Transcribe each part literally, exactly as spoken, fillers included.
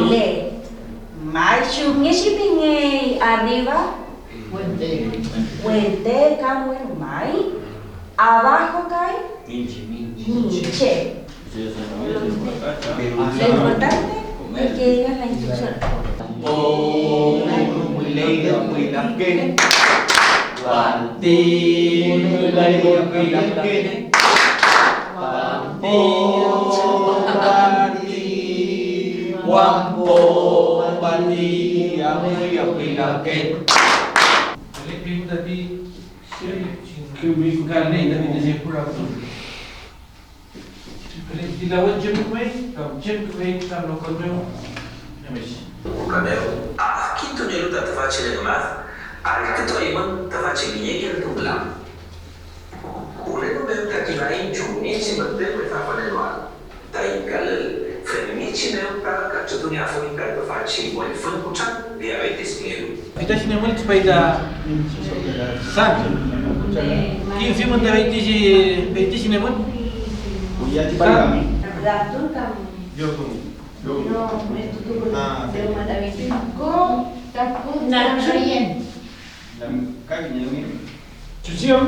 Le, may, ¿chumngechi pingey arriba? Wente. Wente ka, bueno, may. Abajo kay? Minchi. Minchi. Lo importante es que digan la instrucción. Ti lawen chem kümey, kam chem kümey ta lokal mew, Ruka mew adkintunielu ta tüfachi lef maf, allkütuaymün tüfachi kiñekentu ngülam. Wünelu mew ta kimaiñ chumngechi müten wesa felelual taiñ kalül, femngechi mew ta katrütunieafuiñ ta tüfachi mollfüñ kutran diabetes pingelu. Feytachi nemün tripay ta San. Kimfimün ta feytichi, feytichi nemün? San. Yo como. Yo como. Ah, ok. Ko ta pu ta rayen. Chuchi am?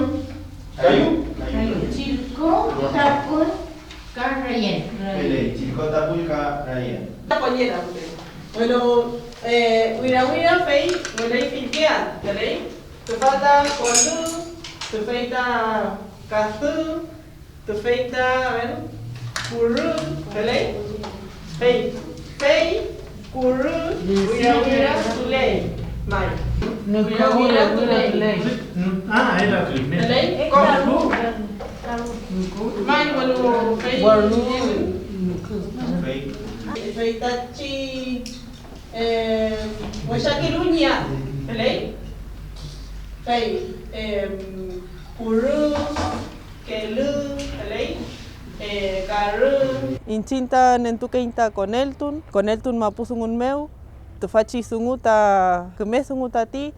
Kayu? Kayu. Chillko tapül ka rayen. Feley, chillko tapül ka rayen. La pollera, bueno, eh, wira wira fey müley fillke an, feley. Tüfa ta kolü, tüfey ta kadü, tüfey ta, a ver, kurü, feley. Fey, fey kurü wira wira tuley. May. Wira wira tuley. Ah, era tuley. Feley, kom. May, welu fey. Fey. Feytachi, eh, wesakelu ñi ad, feley. Fey, em, kurü, kelü, feley, eh, karü. Iñchiñ ta nentukeiñ ta koneltun, koneltun mapu dungun mew. Tüfachi dungu ta küme dungu tati,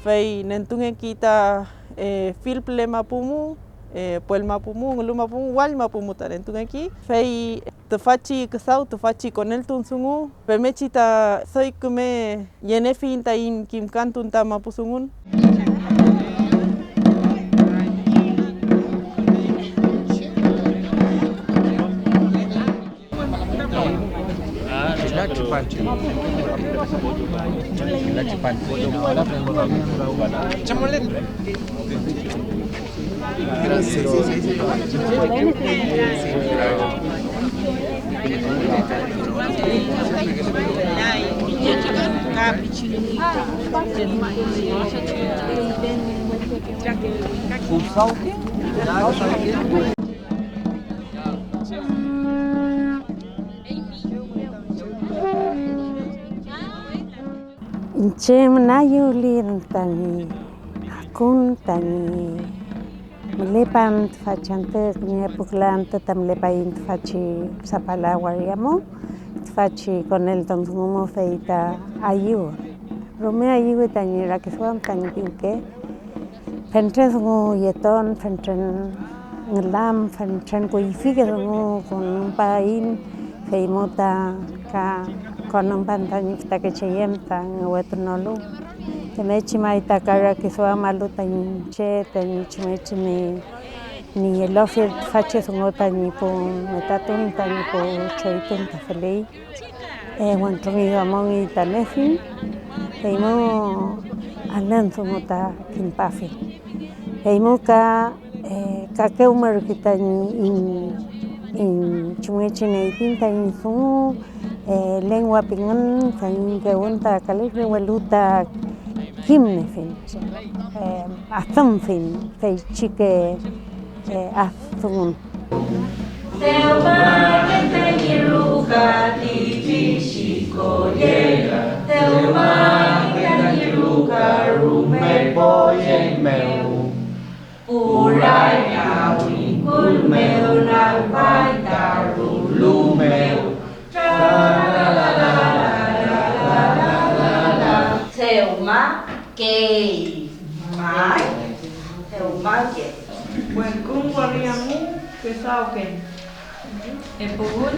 fey nentungekey ta, eh, fill püle mapu mu, eh, puel mapu mu, ngülu mapu mu, wall mapu mu ta nentungekey. Fey tüfachi küdaw, tüfachi koneltun dungu, femngechi ta doy küme yeniefiyiñ taiñ kimkantun ta mapu dungun. Iñche müna ayüwli tañi akun tañi mülepan tüfachi antü, kiñe pu küla antü ta mülepaiñ tüfachi Zapala waria mu, tüfachi koneltun dungu mu, fey ta ayüw, rume ayüwi tañi rakiduam tañi piwke. Fentren dungu yeton, fentren ngülam, fentren kuyfike dungu konümpaiñ, feymu ta ka konümpan tañi fütakeche yem ta ngüwetunolu. Femngechi may ta ka rakiduamalu ta iñche tañi chumngechi ñi, ñi eluafiel tüfachi dungu tañi pu metatun, tañi pu choytun ta feley. Eh, wentru ñi duamongey ta nefiñ, feymew alün dungu ta kimpafi. Feymew ka, eh, kakewmürkey tañi iñ, iñ chumngechi neyfiñ tañi dungu, eh, lengua pingün tañi kewün ta kalüfli, welu ta kimniefiñ, eh, adümfiñ feychike, eh, ad-, dungun. Dewmake tañi ruka ti pichi koyela, dewmake tañi ruka rume poyen mew. Puraymi wingkul mew, nagpay ta rulu mew. Dewma key may, dewma key. Werkün waria mu küdawken. Epuwün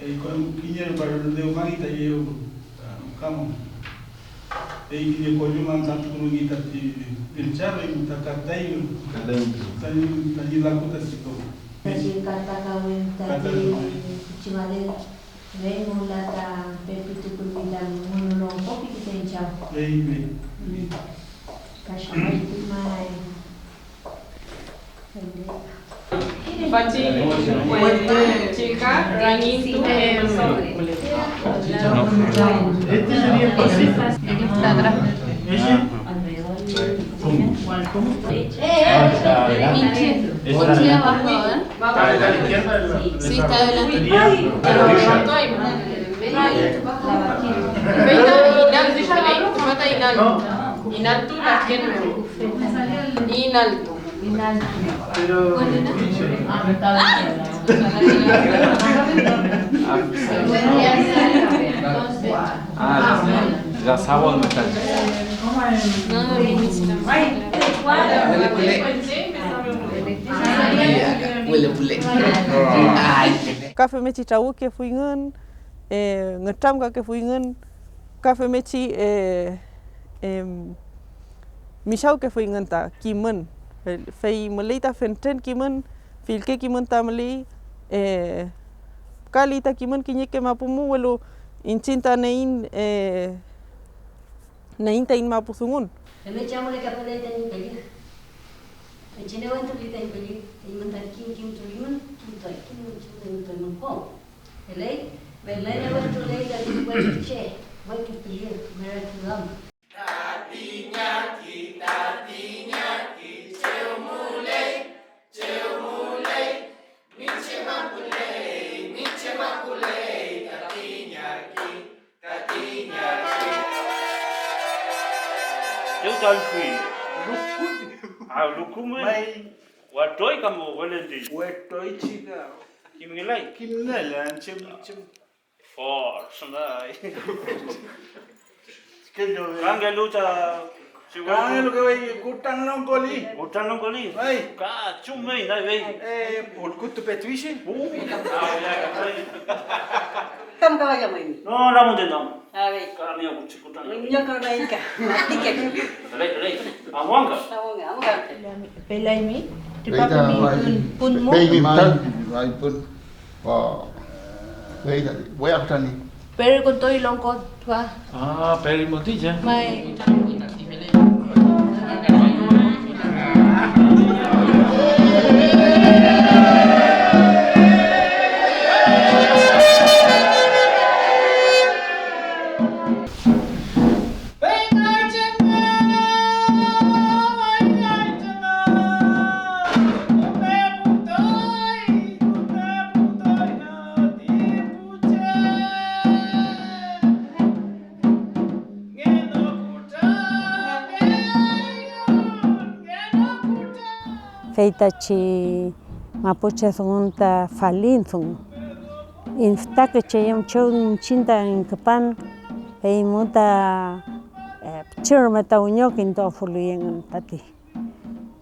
Ey, kon-, kiñe rupa dewmangi ta yew, ta kamon. Ey, kiñe kolluma antü tukulungi tati pilcha, ey, ta katay, tañi, tañi laku tati ko. Tati katakawün tati pichi malel, fey wüla ta pepi tukulmi ta ngunu longko piki ta iñchaw. Ey, ey. Ka xamal ti may. Pachi, chica, rangitu, Pinche, pinche abajo, ¿eh? Sí, está adelante. Pero no estoy. Feita inaltu, feita inaltu. Inaltu la gente. Inaltu. Pero Ah, ya, ya sabor me está. No, no, no, no, no. Huele pule. Ay. Ka femngechi trawükefuyngün, eh, ngütramkakefuyngün, ka femngechi, eh, em, mishawkefuyngün ta kimün, fey müley ta fentren kimün, fillke kimün ta müley, eh, ka ley ta kimün kiñeke mapu mu, welu iñchiñ ta neiñ, eh, neiñ taiñ mapu dungun. Femngechi amulekefule tañi pellif. Fey chem newentufi tañi pellif, eymün ta kim kimtulimün, kimtuay, kimngechi newentuaymün kom. Feley, felen newentuleiñ tati weküfche, weküfü püllü, merakiduam. Tati ñaki, tati ñaki, chew müley, chew müley, miche makuley, miche makuley, tati ñaki, tati ñaki. Chew ta allfüy. Lukun. Ah, lukun may. May. Watroy kam welendi. Watroy chika. Kimngelay. Kimngelay, chem, chem. Force, may. Kangelu ta, kangelu ke wey kutranlongkoli. Kutranlongkoli. Ay. Ka chumey, nay, wey. Eh, ulkutu petuishi. Uh. Ah, ya, ya, ya. Kam kawalla may. No, no, no, no. A ver. Ka mia kuchi kutran. Niño con la hija. Así que. Pelay, pelay. Amuanga. Amuanga, amuanga. Pelaymi. Tripape mi pun, pun mu. Pelaymi, ay, pun. Wow. Wei, wei aktani. Pero con todo y longko, va. Ah, pero y motilla. Mai. Ay, Feyngay chengen, feyngay chengen, küme putuy, küme putuy tati pu che. Feytachi mapuche dungun ta falin dungu. Iñ fütakeche yem chew iñchiñ ta iñ küpan, feymu ta, eh, pichi rume ta wiñokintuafulu engün tati.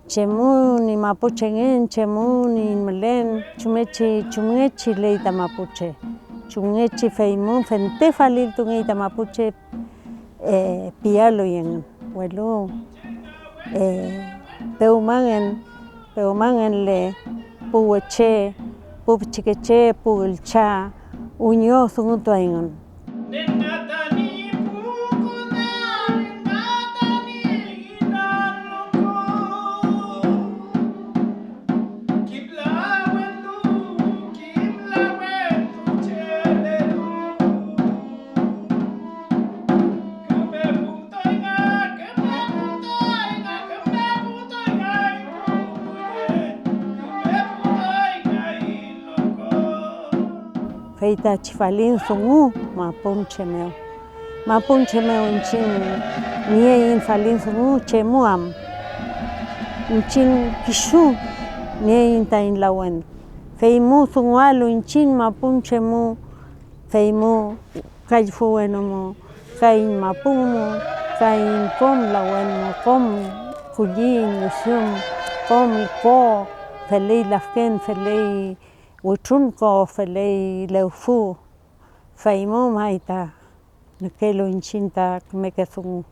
Chemu ñi mapuchengen, chemu ñi mülen, chumngechi, chumngechi ley ta mapuche, chumngechi feymu fente faliltungey ta mapuche, eh, piyalu engün, welu, eh, pewmangen, pewmangenle pu weche, pu pichikeche, pu üllcha, wiñodungutuayngün. Fey tachi falin dungu mapunche mew, mapunche mew iñchiñ nieiñ falin dungu, chemu am iñchiñ kisu nieiñ taiñ lawen, feymu dungualu iñchiñ mapunche mu, feymu kallfü wenu mu, ka iñ mapu mu, ka iñ kom lawen mu, kom kulliñ, üsüm, kom ko, feley lafken, feley wütrunko, feley lewfü, feymu may ta mükelu iñchiñ ta kümeke dungu.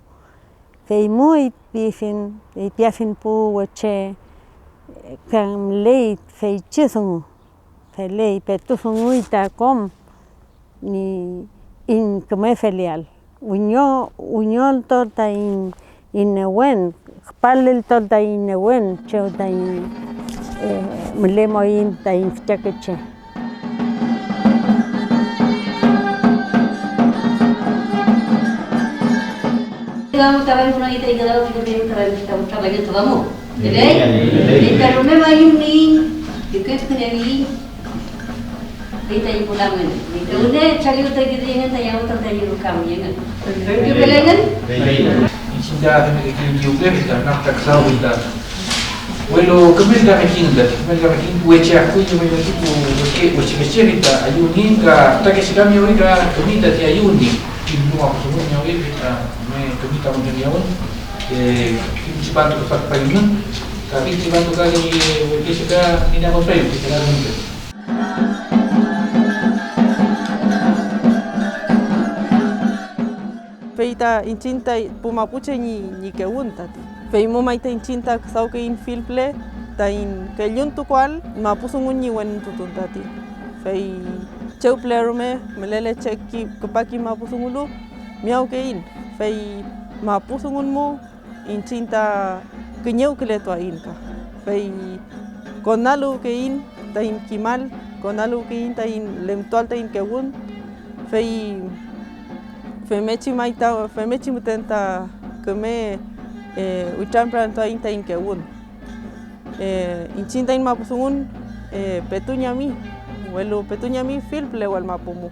Feymu eypifiñ, eypiafiñ pu weche ka müley feychi dungu. Feley, petu dunguy ta kom ñi iñ küme feleael. Wiño-, wiñoltol taiñ iñ newen, küpaleltol taiñ iñ newen, chew taiñ, eh, mülemoiñ taiñ fütakeche. Digamos, cada vez una guita y cada vez una guita, cada vez una guita, cada vez una guita. Feley, fey ta rume mayümniyiñ, llükefkünuwiyiñ, fey tañi pu lamngen. Fey ta wüne chaliwtuaeyew engün tañi awtof tañi ruka am engün. Fey ta feypikülen engün. Iñchiñ ta femkekey ñi wüdefi ta nafta küdaw ta. Welu küme ta mekiñ tati, küme ta mekiñ pu weche akuy ñi mekiñ pu weche, weche meche ta ayüwni ka fütakeche ka miyawi ka kümi tati ayüwni. Kimlu mapu dungu miyawi ka küme kümi ta müten miyawün. Eh, fillchi tripantu küpa küpayngün, ka fillchi tripantu ka kiñe weküfü ka kiñe apotrayu, kiñe apotrayu. Fey ta iñchiñ ta pu mapuche ñi, ñi kewün tati. Feymu may ta iñchiñ ta küdawkeiñ fill püle taiñ kelluntukuael mapudungun ñi wenentutun tati. Fey chew püle rume mülele che ki-, küpa kim mapudungulu, miyawkeiñ, fey mapudungun mu iñchiñ ta kiñewkületuaiñ ka, fey konaluwkeiñ taiñ kimal, konaluwkeiñ taiñ lemtuael taiñ kewün, fey femngechi may ta, femngechi müten ta küme, eh, witrañpüramtuaiñ taiñ kewün. Eh, iñchiñ taiñ mapudungun, eh, petu ñami, welu petu ñami fill püle wall mapu mu.